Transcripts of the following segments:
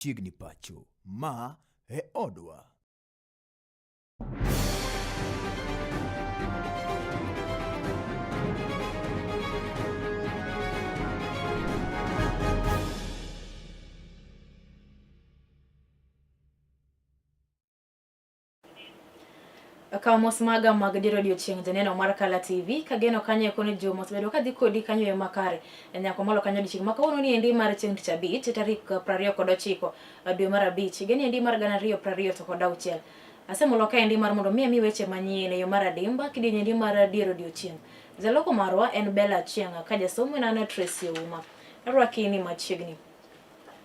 Chiegni pacho, ma e odwa. Kaw mos maga mag dier odiochieng' janeno mar Kala TV kageno kanyo eko ni juma osebedo kadhi kodi kanyo e makare nyaka malo kanyo odiochieng' ma kawuono ni endi mar chieng' tich abich tarik 29 dwe mar abich higani endi mar 2026. Asemulo kaendi mar mondo mi ami weche manyien e yo mar adimba kidieny endi mar dier odiochieng'. Jaloko marwa en Bella Achieng' ka jasomo en an Tracy Ouma. Arwaki ni machiegni.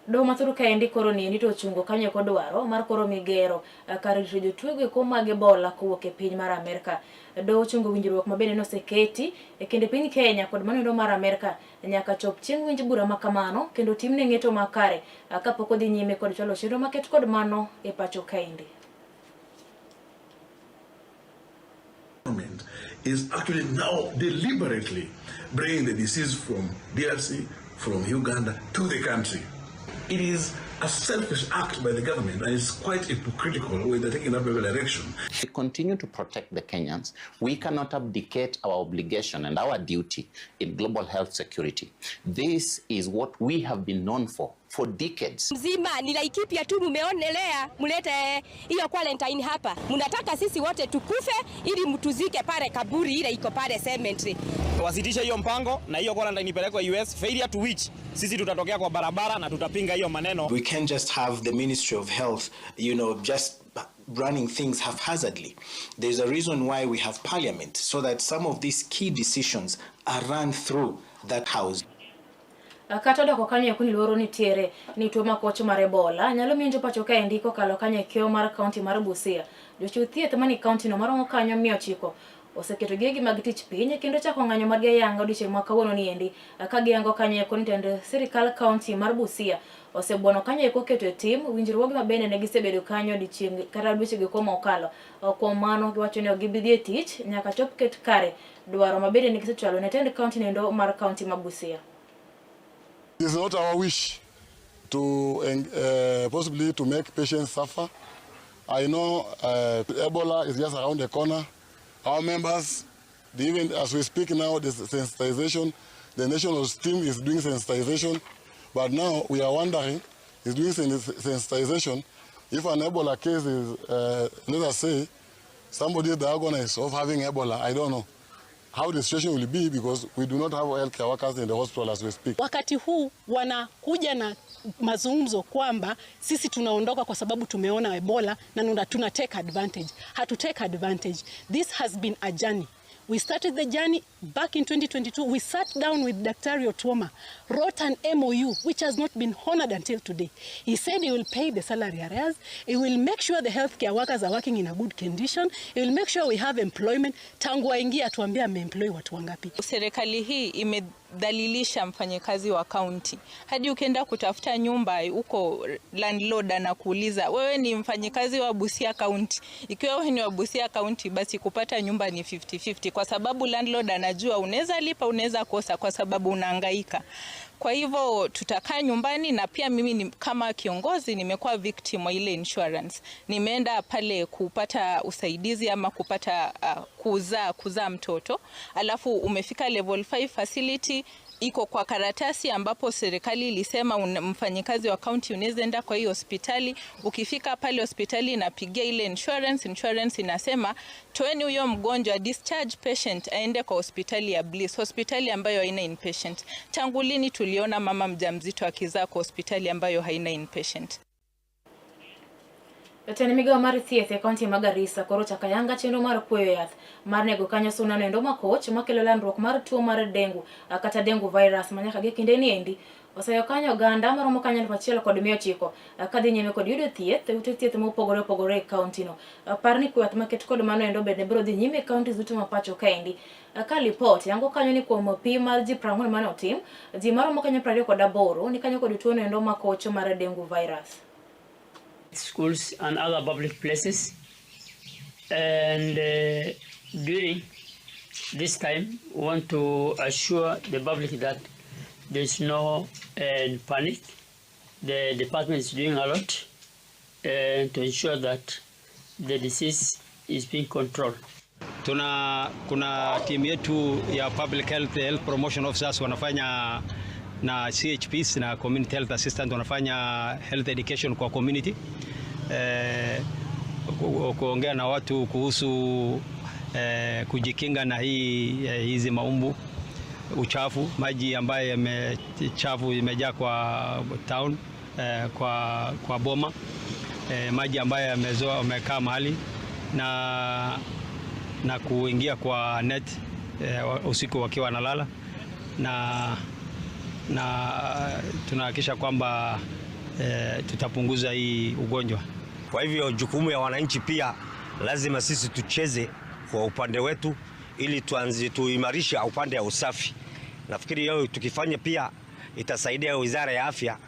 Doho ma Thur kaendi koro niendi to ochungo kanyo eko dwaro mar koro migero kar rito jotuo go eko mag Ebola kowuok e piny mar Amerka. Doho ochungo winjruok ma bende noseketi e kind piny Kenya kod mano endo mar Amerka nyaka chop chieng' winj bura ma kamano kendo timne ng'eto makare kapok odhi nyime kod chwalo chenro maket kod mano e pacho kaendi. Government is actually now deliberately bringing the disease from DRC, from Uganda to the country. It is a selfish act by the government and it's quite hypocritical when they're taking that very direction. We continue to protect the Kenyans. We cannot abdicate our obligation and our duty in global health security. This is what we have been known for decades. Mzima ni Laikipia tu mumeonelea mulete hiyo quarantine hapa. Mnataka sisi wote tukufe ili mtuzike pale kaburi ile iko pale cemetery. Wasitishe hiyo mpango na hiyo quarantine ipelekwe US, failure to which sisi tutatokea kwa barabara na tutapinga hiyo maneno. We can't just have the Ministry of Health, just running things haphazardly. There's a reason why we have parliament, so that some of these key decisions are run through that house. Kata odoko kanyo eko ni luoro nitiere ni tuo makoch mar Ebola nyalo miyo pacho kaendi kokalo kanyo e kiewo mar kaunti mar Busia. Jochiw thieth mani kaunti no maromo kanyo 900 oseketo gigegi mag tich piny kendo chako ng'anyo margi ayanga odiochieng' ma kawuono ni endi ka giyango kanyo eko ni tend sirikal kaunti mar Busia osebuono kanyo eko keto e tim winjruoge ma bende ne gisebedo kanyo odiochieng' kata dweche go eko mokalo. Kuom mano giwacho ni ok gibi dhi e tich nyaka chop ket kare dwaro ma bende ne gisechwalo ne tend kaunti nendo mar kaunti ma Busia. It is not our wish to possibly to make patients suffer. I know Ebola is just around the corner. Our members, even as we speak now, the sensitization, the national team is doing sensitization, but now we are wondering, is doing sensitization, if an Ebola case is, let us say, somebody is diagnosed of having Ebola, I don't know how the situation will be because we do not have healthcare workers in the hospital as we speak. Wakati huu wanakuja na mazungumzo kwamba sisi tunaondoka kwa sababu tumeona Ebola na tuna take advantage. Hatu take advantage. This has been a journey. We started the journey back in 2022. We sat down with Daktari Otuoma, wrote an MOU which has not been honored until today. He said he will pay the salary arrears. He will make sure the healthcare workers are working in a good condition. He will make sure we have employment. Tangu aingie atuambie ameemploy watu wangapi. Serikali hii imedhalilisha mfanyikazi wa county. Hadi ukienda kutafuta nyumba huko landlord anakuuliza wewe ni mfanyikazi wa Busia County. Ikiwa wewe ni wa Busia County basi kupata nyumba ni 50-50 kwa sababu landlord anajua unaweza lipa unaweza kosa kwa sababu unahangaika. Kwa hivyo tutakaa nyumbani na pia mimi kama kiongozi nimekuwa victim wa ile insurance. Nimeenda pale kupata usaidizi ama kupata kuzaa mtoto. Alafu umefika level 5 facility iko kwa karatasi ambapo serikali ilisema mfanyikazi wa county unaweza enda kwa hiyo hospitali. Ukifika pale hospitali inapigia ile insurance, insurance inasema toeni huyo mgonjwa, discharge patient aende kwa hospitali ya Bliss, hospitali ambayo haina inpatient. Tangu lini tuliona mama mjamzito akizaa kwa hospitali ambayo haina inpatient? Jatend migao mar thieth e kaunti ma Garissa koro ochako ayanga chenro mar kweyo yath mar nego kanyo suna noendo makoch makelo landruok mar tuo mar dengu kata dengu virus ma nyaka gi kinde ni endi oseyo kanyo oganda maromo kanyo 1900 kadhi nyime kod yudo thieth e ute thieth mopogore opogore e kaunti no. Par ni kwath maket kod mano endo bende biro dhi nyime e kaunti duto ma pacho kaendi. Ka lipot yango kanyo ni kuom pim mar ji 40 mane otim, ji maromo kanyo 28 ni kanyo kod tuo noendo makoch mar dengu virus. Schools and other public places, and during this time we want to assure the public that there is no panic, The department is doing a lot to ensure that the disease is being controlled. Tuna kuna timu yetu ya public health, health promotion officers wanafanya na CHPs na community health assistant wanafanya health education kwa community, kuongea na watu kuhusu kujikinga na hizi maumbu, uchafu, maji ambayo yamechafu imejaa kwa town, kwa boma, maji ambayo yamezoa yamekaa mahali na kuingia kwa net usiku wakiwa wanalala, na tunahakikisha kwamba tutapunguza hii ugonjwa. Kwa hivyo jukumu ya wananchi pia lazima sisi tucheze kwa upande wetu ili tuanze tuimarishe upande ya usafi. Nafikiri hiyo tukifanya pia itasaidia Wizara ya Afya,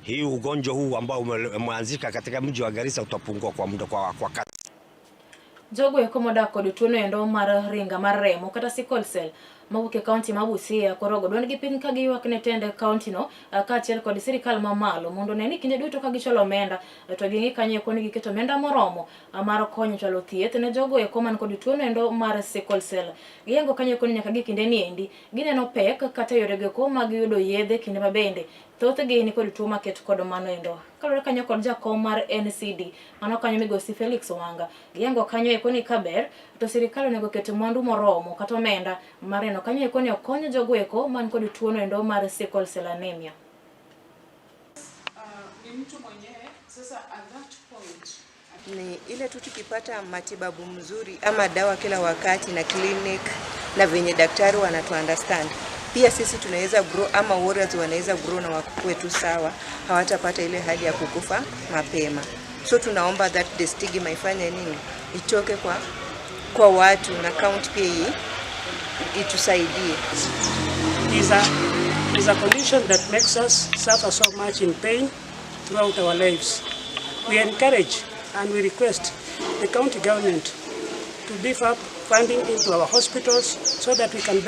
hii ugonjwa huu ambao umeanzika katika mji wa Garissa utapungua kwa muda kwa kasi. Jogo eko modak kod tuono endo mar ringa mar remo kata sickle cell mawuok e kaunti ma Busia koro ogo duondgi piny ka giywak ne tend kaunti no, kaachiel kod sirikal mamalo mondo one ni kinde duto ka gichwalo omenda, to ging'i kanyo eko ni giketo omenda moromo mar konyo chwalo thieth ne jogo eko man kod tuono endo mar sickle cell. Giyango kanyo eko ni nyaka gi kinde ni endi gineno pek kata yorego eko mag yudo yedhe, kinde ma bende thothgi ni kod tuo maket kod mano endo. Kaluwore kanyo kod jakom mar NCD mano kanyo migosi Felix Wanga, giyango kanyo eko ni kaber to sirikal onego ket mwandu moromo kata omenda mar neno kanyo eko ni okonyo jogo eko man kod tuono endo mar sickle cell anemia. Ni mtu mwenyewe sasa at that point Ni ile tu tukipata matibabu mzuri ama dawa kila wakati na clinic na venye daktari wanatu understand, pia sisi tunaweza grow ama warriors wanaweza grow na wakuwe tu sawa, hawatapata ile hali ya kukufa mapema. So tunaomba that the stigma ifanye nini, itoke kwa watu na county pia itusaidie. Is a condition that makes us suffer so much in pain throughout our lives. We encourage and we request the county government to beef up funding into our hospitals so that we can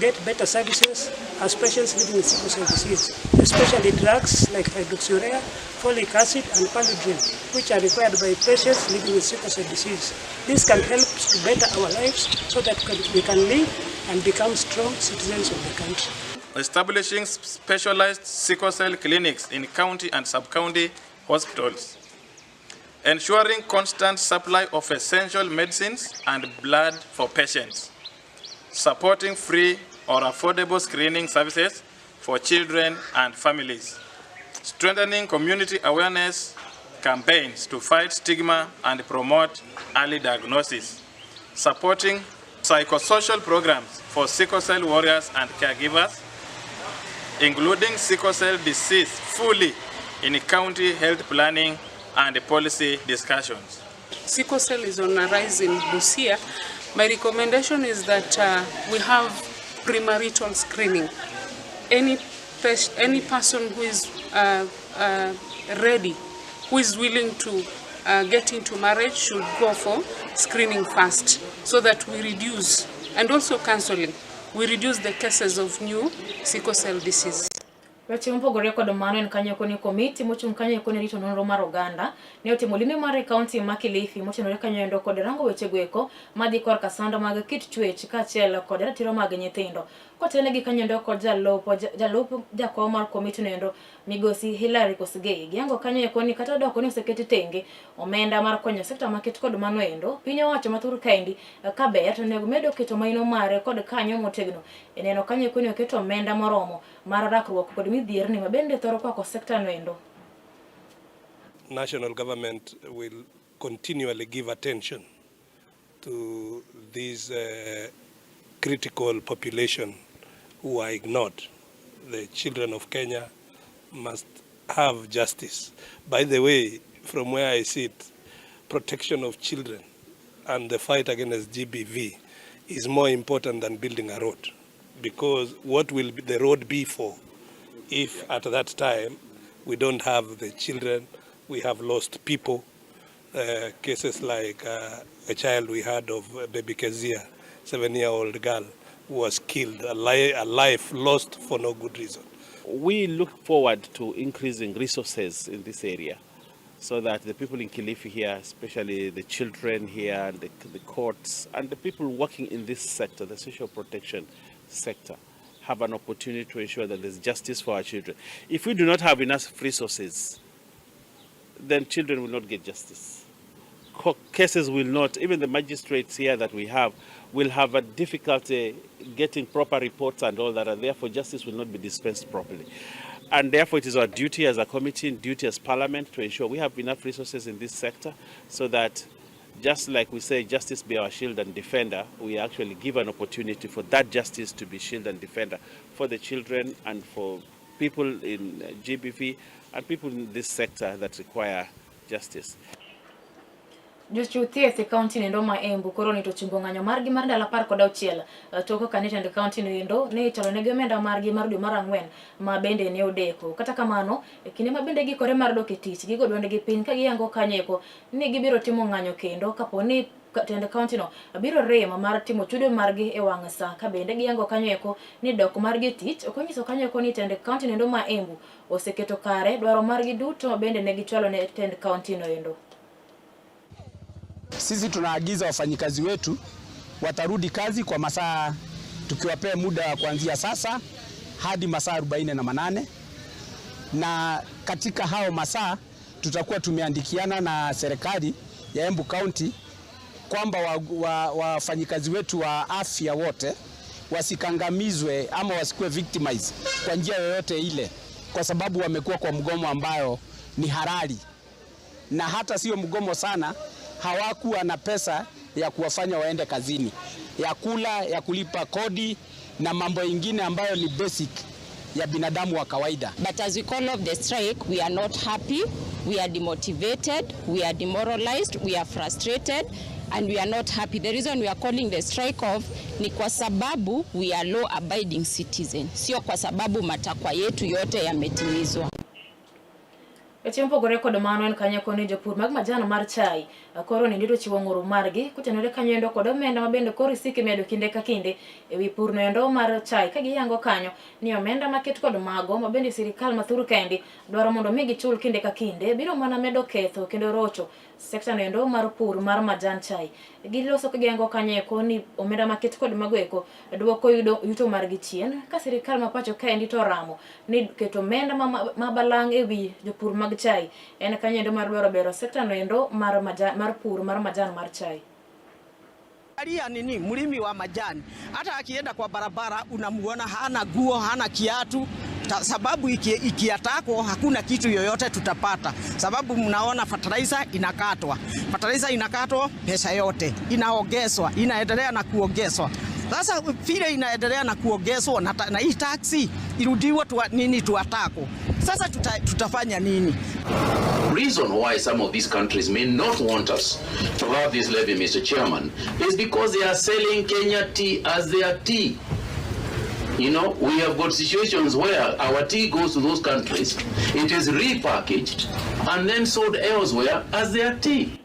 get better services as patients living with sickle cell disease, especially drugs like hydroxyurea, folic acid, and Paludrine, which are required by patients living with sickle cell disease. This can help to better our lives so that we can live and become strong citizens of the country. Establishing specialized sickle cell clinics in county and sub-county hospitals, ensuring constant supply of essential medicines and blood for patients, supporting free or affordable screening services for children and families, strengthening community awareness campaigns to fight stigma and promote early diagnosis, supporting psychosocial programs for sickle cell warriors and caregivers, including sickle cell disease fully in county health planning and policy discussions. Sickle cell is on a rise in Busia. My recommendation is that we have premarital screening. Any person who is ready, who is willing to get into marriage should go for screening first so that we reduce, and also counseling, we reduce the cases of new sickle cell disease. Weche mopogore kod mano en kanyo koni komiti mochung' kanyo eko ne rito nonro mar oganda ne otimo limbe mar e kaunti ma Kilifi motenore kanyo endo kod rango weche goeko madhi korka sand mag kit chwech kaachiel kod ratiro mag nyithindo, kotelnegi kanyo endo kod jalup jakom mar komiti no endo migosi Hilary Kosgei. Giyango kanyo eko ni kata odoko ni oseket tenge omenda mar konyo sekta maket kod mano endo, piny owacho mathur kaendi kaber to onego medo keto maino mare kod kanyo motegno e neno kanyo eko ni oketo omenda moromo mar rakruok kod midhierni mabende thoro kwako sekta no endo. National government will continually give attention to this critical population who are ignored. The children of Kenya must have justice. By the way, from where I sit, protection of children and the fight against GBV is more important than building a road. Because what will the road be for if at that time we don't have the children, we have lost people? Cases like a child we had of baby Kezia, 7-year-old girl, who was killed, a life lost for no good reason. We look forward to increasing resources in this area so that the people in Kilifi here, especially the children here and the courts and the people working in this sector, the social protection sector, have an opportunity to ensure that there's justice for our children. If we do not have enough resources, then children will not get justice. Cases will not, even the magistrates here that we have, will have a difficulty getting proper reports and all that, and therefore justice will not be dispensed properly. And therefore it is our duty as a committee and duty as parliament to ensure we have enough resources in this sector so that, just like we say, justice be our shield and defender, we actually give an opportunity for that justice to be shield and defender for the children and for people in GBV and people in this sector that require justice. Jochiw thieth e kaunti noendo ma Embu koro nito chungo ng'anyo margi mar ndalo 16 tok ka tend kaunti noendo ne ichalo negi omenda margi mar dwe mar 4 ma bende ne odeko. Kata kamano, e kinde ma bende gikore mar dok e tich, gigo duondgi piny ka giyango kanyo eko ni gibiro timo ng'anyo kendo kapo ni tend kaunti no biro rem mar timo chudo margi e wang' sa. Ka bende giyango kanyo eko ni dok margi e tich ok onyiso kanyo eko ni tend kaunti noendo ma Embu oseketo kare dwaro margi duto ma bende ne gichwalo ne tend kaunti noendo. Sisi tunaagiza wafanyikazi wetu watarudi kazi kwa masaa, tukiwapea muda wa kuanzia sasa hadi masaa 48, na katika hao masaa tutakuwa tumeandikiana na serikali ya Embu County kwamba wafanyikazi wetu wa afya wote wasikangamizwe ama wasikuwe victimized kwa njia yoyote ile, kwa sababu wamekuwa kwa mgomo ambayo ni halali, na hata sio mgomo sana, hawakuwa na pesa ya kuwafanya waende kazini, ya kula, ya kulipa kodi na mambo ingine ambayo ni basic ya binadamu wa kawaida. But as we call off the strike, we are not happy, we are demotivated, we are demoralized, we are frustrated and we are not happy. The reason we are calling the strike off ni kwa sababu we are law abiding citizens, sio kwa sababu matakwa yetu yote yametimizwa. Weche mopogore kod mano en kanyo koni jopur mag majan mar chai koro nindito chiwo ng'ur margi kotenore kanyo endo kod omenda ma bende koro isiko imedo kinde ka kinde ewi pur noendo mar chai, ka giyango kanyo ni omenda maket kod mago ma bende sirikal ma thur kendi dwaro mondo mi gichul kinde ka kinde biro mana medo ketho kendo rocho sekta noendo mar pur mar majan chai. Giloso ka giyango kanyo eko ni omenda maket kod mago eko duoko yuto margi chien ka sirikal ma pacho kaendi to oramo ni keto omenda ma balang' ewi jopur mag chai en kanyo endo mar dwaro bero sekta noendo mar pur mar majan mar chai. Angalia nini mlimi wa majani, hata akienda kwa barabara unamuona hana guo, hana kiatu, sababu ikiatako hakuna kitu yoyote tutapata, sababu mnaona fertilizer inakatwa, fertilizer inakatwa, pesa yote inaongezwa, inaendelea na kuongezwa. Sasa vile inaendelea na kuongezwa na hii taxi irudiwe nini tuatako. Sasa tutafanya nini? Reason why some of these countries may not want us to have this levy, Mr. Chairman, is because they are selling Kenya tea as their tea. You know, we have got situations where our tea goes to those countries, it is repackaged and then sold elsewhere as their tea.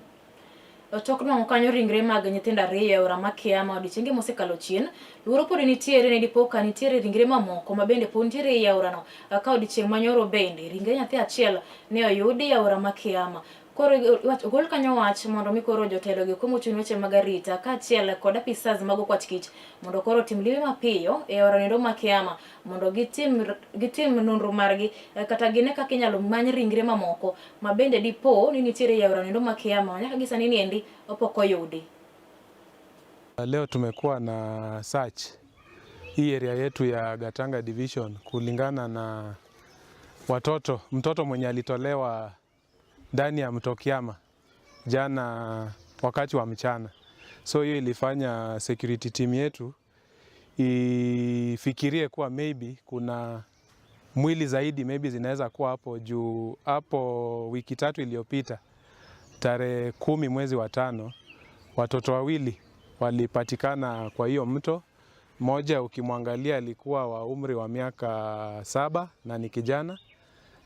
Tok nwang'o kanyo ringre mag nyithindo ariyo e aora ma Kiama odiechienge mosekalo chien, luoro pod nitiere ne dipo ka nitiere ringre mamoko ma bende pod nitiere ei aorano. Ka odiechieng' manyoro bende ringre nyathi achiel ne oyudi e aora ma Kiama. Koro ogol kanyo wach mondo mi koro jotelo gi kom ochung' weche mag arita kaachiel kod apisas mag okwach kich mondo koro otim limbe mapiyo e aora noendo ma Kiama mondo gitim nonro margi kata gine kaka inyalo many ringre mamoko ma bende dipo ni nitiere e aora noendo ma Kiama nyaka gi sani niendi pok oyudi. Leo tumekuwa na search hii area yetu ya Gatanga Division kulingana na mtoto mwenye alitolewa ndani ya mto Kiama jana wakati wa mchana. So hiyo ilifanya security team yetu ifikirie kuwa maybe kuna mwili zaidi maybe zinaweza kuwa hapo juu. Hapo wiki 3 iliyopita tarehe 10 mwezi wa 5 watoto wawili walipatikana kwa hiyo mto. Mmoja ukimwangalia alikuwa wa umri wa miaka 7 na ni kijana,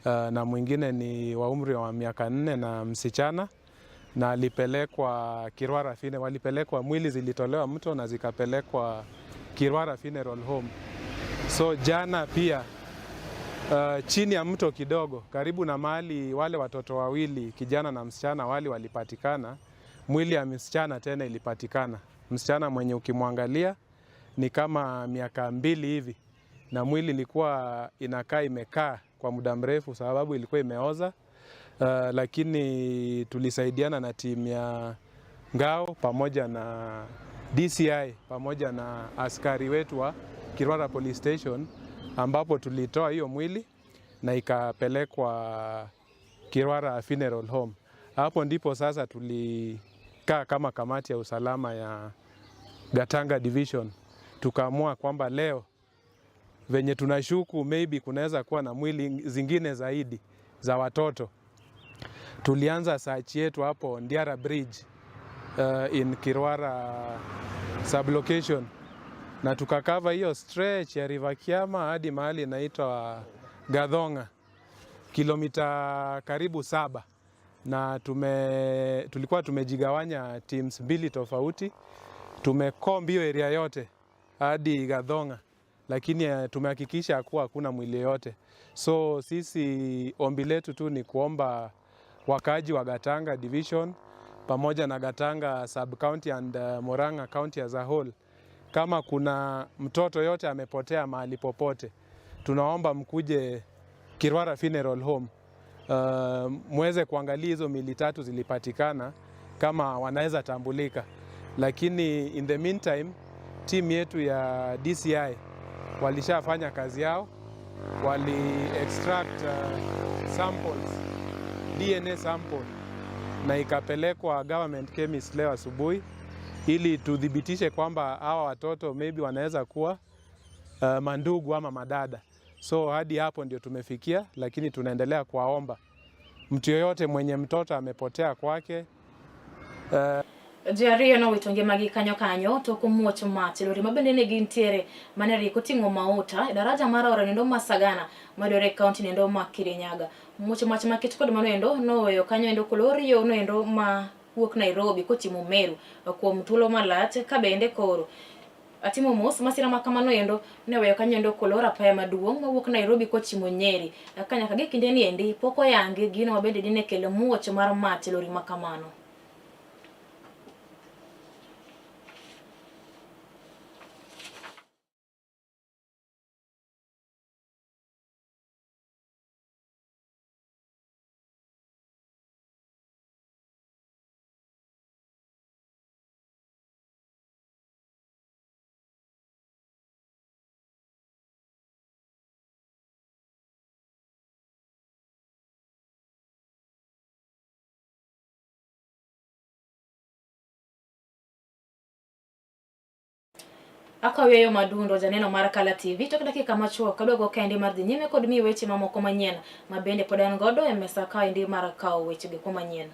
na mwingine ni wa umri wa miaka 4 na msichana, na alipelekwa Kirwara Funeral, walipelekwa, mwili zilitolewa mto na zikapelekwa Kirwara Funeral Home. So jana pia Chini ya mto kidogo karibu na mahali wale watoto wawili kijana na msichana wale walipatikana, mwili ya msichana tena ilipatikana. Msichana mwenye ukimwangalia ni kama miaka 2 hivi, na mwili ilikuwa inakaa imekaa kwa muda mrefu sababu ilikuwa imeoza. Lakini tulisaidiana na timu ya Ngao pamoja na DCI pamoja na askari wetu wa Kirwara Police Station, ambapo tulitoa hiyo mwili na ikapelekwa Kirwara Funeral Home. Hapo ndipo sasa tulikaa kama kamati ya usalama ya Gatanga Division, tukaamua kwamba leo venye tunashuku maybe kunaweza kuwa na mwili zingine zaidi za watoto. Tulianza search yetu hapo Ndiara Bridge in Kirwara sublocation, na tukakava hiyo stretch ya River Kiama hadi mahali inaitwa Gathonga, kilomita karibu 7, na tulikuwa tumejigawanya teams 2 tofauti. Tumekomb hiyo area yote hadi Gathonga, lakini tumehakikisha kuwa hakuna mwili yote. So sisi ombi letu tu ni kuomba wakaaji wa Gatanga Division pamoja na Gatanga Sub County and Murang'a County as a whole, kama kuna mtoto yote amepotea mahali popote, tunaomba mkuje Kirwara Funeral Home, muweze kuangalia hizo mili 3 zilipatikana kama wanaweza tambulika. Lakini in the meantime team yetu ya DCI walishafanya kazi yao, wali extract samples, DNA sample, na ikapelekwa government chemist leo asubuhi ili tudhibitishe kwamba hawa watoto maybe wanaweza kuwa mandugu ama madada. So hadi hapo ndio tumefikia, lakini tunaendelea kuwaomba mtu yoyote mwenye mtoto amepotea kwake. Ji ariyo nowito ngimagi kanyo kanyo tok muoch mach lori mabende ne gintiere mane rik oting'o mauta e daraja mar aora nendo ma Sagana mayudore e kaunti nendo ma Kirinyaga. Muoch mach makech kod mano endo noweyo kanyo endo kolori yo noendo ma wuok Nairobi kochimo Meru kuom thuolo malach ka bende koro atimo mos masira ma kamano endo ne oweyo kanyo endo kolor apaya maduong' mawuok Nairobi kochimo Nyeri ka nyaka gi kinde ni endi pok oyangi gino mabende dine kel muoch mar mach e lori ma kamano. Akaweyo madundo janeno mar Kala TV tok dakika machuok kaduogo kende mar dhi nyime kod miyi weche mamoko manyien ma bende pod an godo e mesa kaendi mar kawo wechego eko manyien.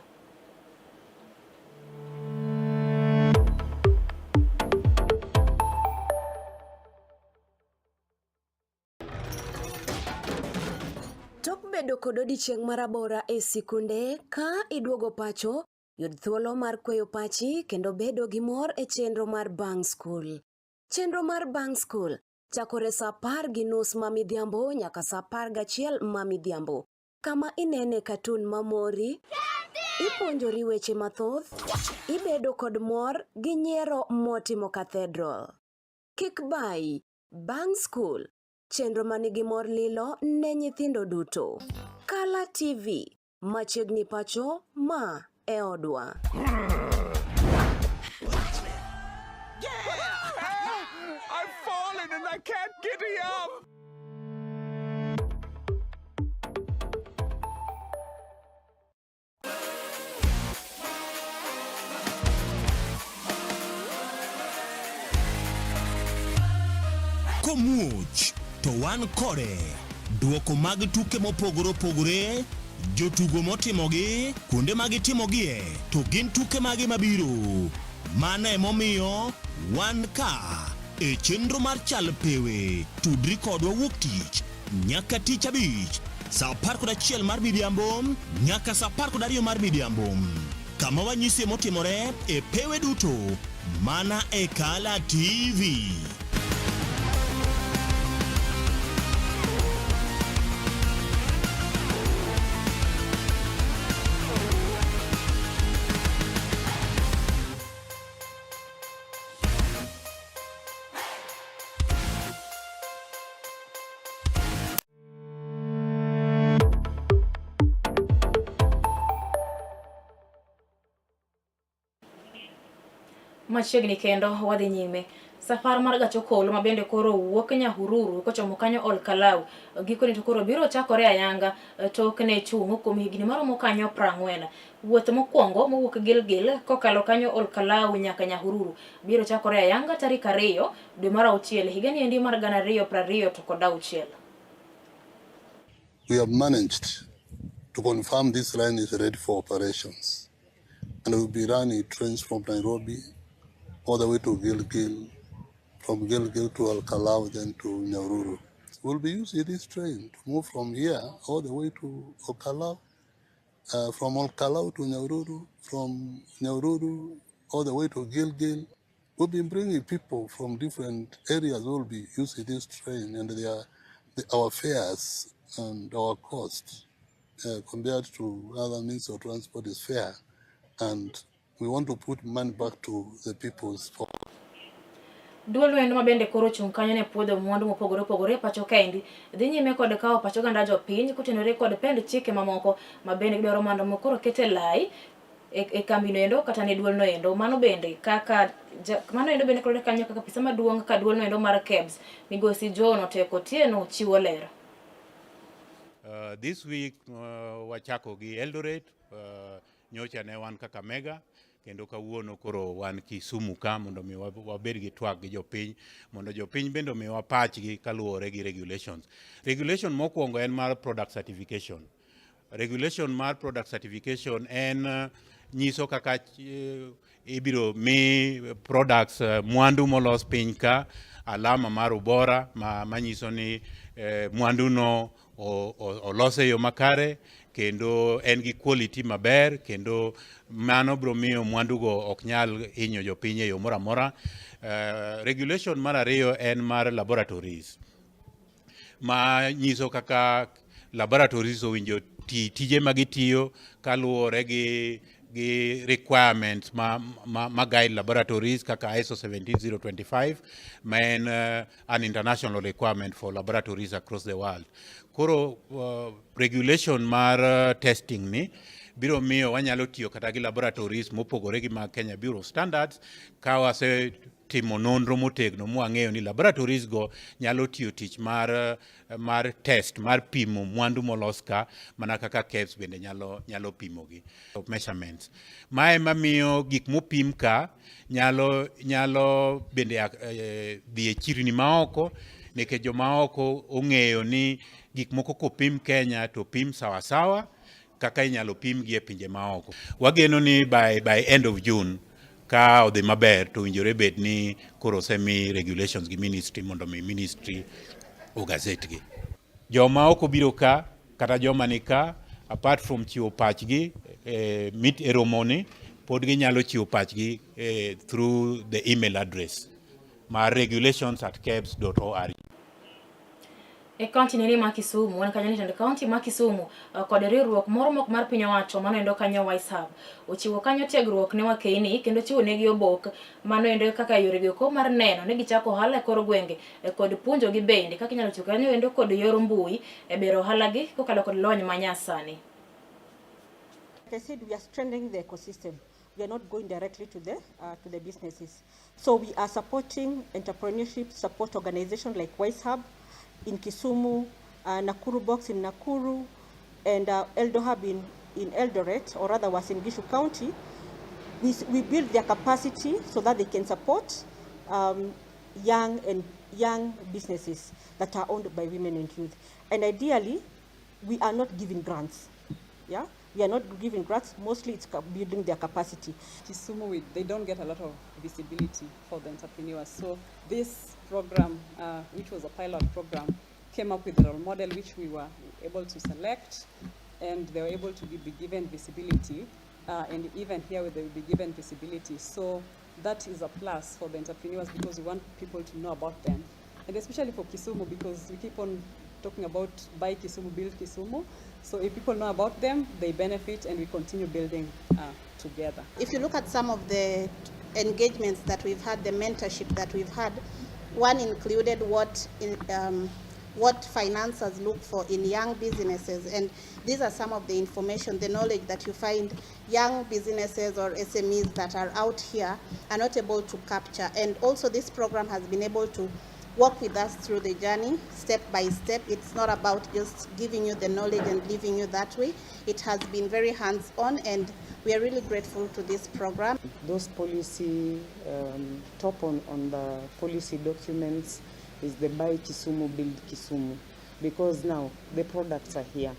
Tok bedo kod odiechieng' marabora e sikunde, ka iduogo pacho, yud thuolo mar kweyo pachi kendo bedo gi mor e chenro mar bang' skul. Chenro mar bang' skul chakore saa 10:30 ma midhiambo nyaka saa 11 ma midhiambo, kama inene katun mamori, ipuonjori weche mathoth, ibedo kod mor gi nyiero motimo cathedral. Kik bayi, bang' skul, chenro manigi mor lilo ne nyithindo duto. Kala TV, machiegni pacho, ma e odwa. I've fallen and I can't get up. Komuoch to wan kode. Duoko mag tuke mopogore opogore, jotugo motimogi, kuonde ma gitimogie, to gin tuke mage mabiro. Mano emomiyo wan ka e chenro mar Chal Pewe. Tudri kodwa wuok tich nyaka tich abich saa 11 mar midhiambo nyaka saa 12 mar midhiambo, kama wanyisie motimore e pewe duto mana e Kala TV. Machiegni kendo wadhi nyime. Safar mar gach okolo ma bende koro wuok Nyahururu kochomo kanyo Ol Kalou gikone to koro biro chakore ayanga tok ne chung' kuom higni maromo kanyo 40. Wuoth mokwongo mowuok Gilgil kokalo kanyo Ol Kalou nyaka Nyahururu biro chakore ayanga tarik 2 dwe mar 6 higani endi mar 2026. We have managed to confirm this line is ready for operations, and we'll be running trains from Nairobi all the way to Gilgil, from Gilgil to Ol Kalou, then to Nyahururu. We'll be using this train to move from here all the way to Ol Kalou, from Ol Kalou to Nyahururu, from Nyahururu all the way to Gilgil. We'll be bringing people from different areas who will be using this train, and our fares and our cost compared to other means of transport is fair, and we want to put money back to the people's pocket. Duol noendo ma bende koro chung' kanyo ne puodho mwandu mopogore opogore e pacho kaendi dhi nyime kod kawo pach oganda jopiny kotenore kod pend chike mamoko ma bende gidwaro mondo mi koro ket e lai e kambi noendo kata ne duol noendo. Mano bende kaka mano endo bende koro kanyo kaka pisa maduong' ka duol noendo mar KEBS migosi John Oteko Otieno chiwo ler. This week wachako gi Eldoret, nyocha ne wan Kakamega, kendo kawuono koro wan Kisumu ka mondo mi wabed gi twak gi jopiny, mondo jopiny bende omiwa pachgi kaluwore gi regulations. Regulation mokwongo en mar product certification. Regulation mar product certification en nyiso kaka ibiro mi products, mwandu molos piny ka alama mar ubora manyiso ni mwandu no olos e yo makare kendo en gi quality maber, kendo mano biro miyo mwandugo ok nyal hinyo jopiny e yo moro amora. Regulation mar ariyo en mar laboratories, ma nyiso kaka laboratories owinjo ti tije ma gitiyo kaluwore gi requirements ma guide laboratories kaka ISO 17025, ma en an international requirement for laboratories across the world. Koro regulation mar testing ni biro miyo wanyalo tiyo kata gi laboratories mopogore gi mag Kenya Bureau of Standards, ka wase timo nonro motegno mwang'eyo ni laboratories go nyalo tiyo tich mar test mar pimo mwandu molos ka, mana kaka KEBS bende nyalo pimogi. Measurements mae mamiyo gik mopim ka nyalo bende dhi e chirni maoko, nikech joma oko ong'eyo ni gik moko kopim Kenya to pim sawasawa kaka inyalo pim gi e pinje maoko. Wageno ni by end of June, ka odhi maber, to owinjore bed ni koro osemi regulations gi ministry mondo mi ministry ogazette gi. Joma ok obiro ka kata joma ni ka, apart from chiwo pachgi mit e romoni, pod ginyalo chiwo pachgi through the email address mar regulations@kebs.org. E kaunti nene ma Kisumu, wan kanyo ni tend kaunti ma Kisumu kod riwruok moro mok mar piny owacho mano endo kanyo Wise Hub ochiwo kanyo tiegruok ne wakeini kendo chiwo negi obok mano endo kaka yore go mar neno ni gichako ohala e kor gwenge kod puonjo gi bende kaka inyalo tiyo kanyo endo kod yor mbui e bero ohala gi kokalo kod lony manyasani. Like I said, we are strengthening the ecosystem. We are not going directly to the businesses. So we are supporting entrepreneurship support organizations like Wise Hub in Kisumu, Nakuru Box in Nakuru, and Eldo Hub in Eldoret, or rather Uasin Gishu County. We build their capacity so that they can support young businesses that are owned by women and youth. And ideally, we are not giving grants. Yeah, we are not giving grants. Mostly, it's building their capacity. Kisumu, they don't get a lot of visibility for the entrepreneurs. So this program, which was a pilot program, came up with a role model which we were able to select, and they were able to be given visibility, and even here they will be given visibility. So that is a plus for the entrepreneurs because we want people to know about them, and especially for Kisumu, because we keep on talking about buy Kisumu, build Kisumu. So if people know about them, they benefit, and we continue building together. If you look at some of the engagements that we've had, the mentorship that we've had, one included what what financiers look for in young businesses. And these are some of the information, the knowledge that you find young businesses or SMEs that are out here are not able to capture. And also this program has been able to walk with us through the journey step by step. It's not about just giving you the knowledge and leaving you that way. It has been very hands-on, and we are really grateful to this program. Those policy, top on the policy documents is the Buy Kisumu, Build Kisumu, because now the products are here.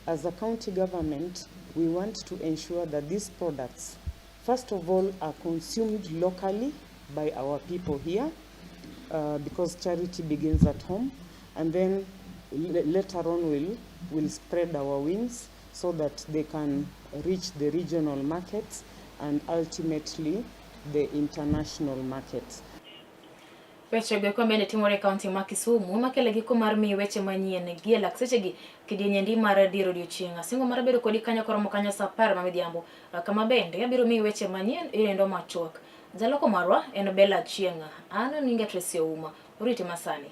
As a county government, we want to ensure that these products, first of all, are consumed locally by our people here, because charity begins at home, and then later on we'll spread our wings so that they can reach the regional markets and ultimately the international markets. Weche go eko bende timore e kaunti ma Kisumu makele giko mar miyi weche manyien gi e lak sechegi kidienyendi mar dier odiochieng'. Asingo mar bedo kodi kanyo koromo kanyo saa 10 ma midhiambo kama bende abiro miyi weche manyien e lendo machuok. Jaloko marwa en Bella Achieng', an nyinga Tracy Ouma. Oriti masani.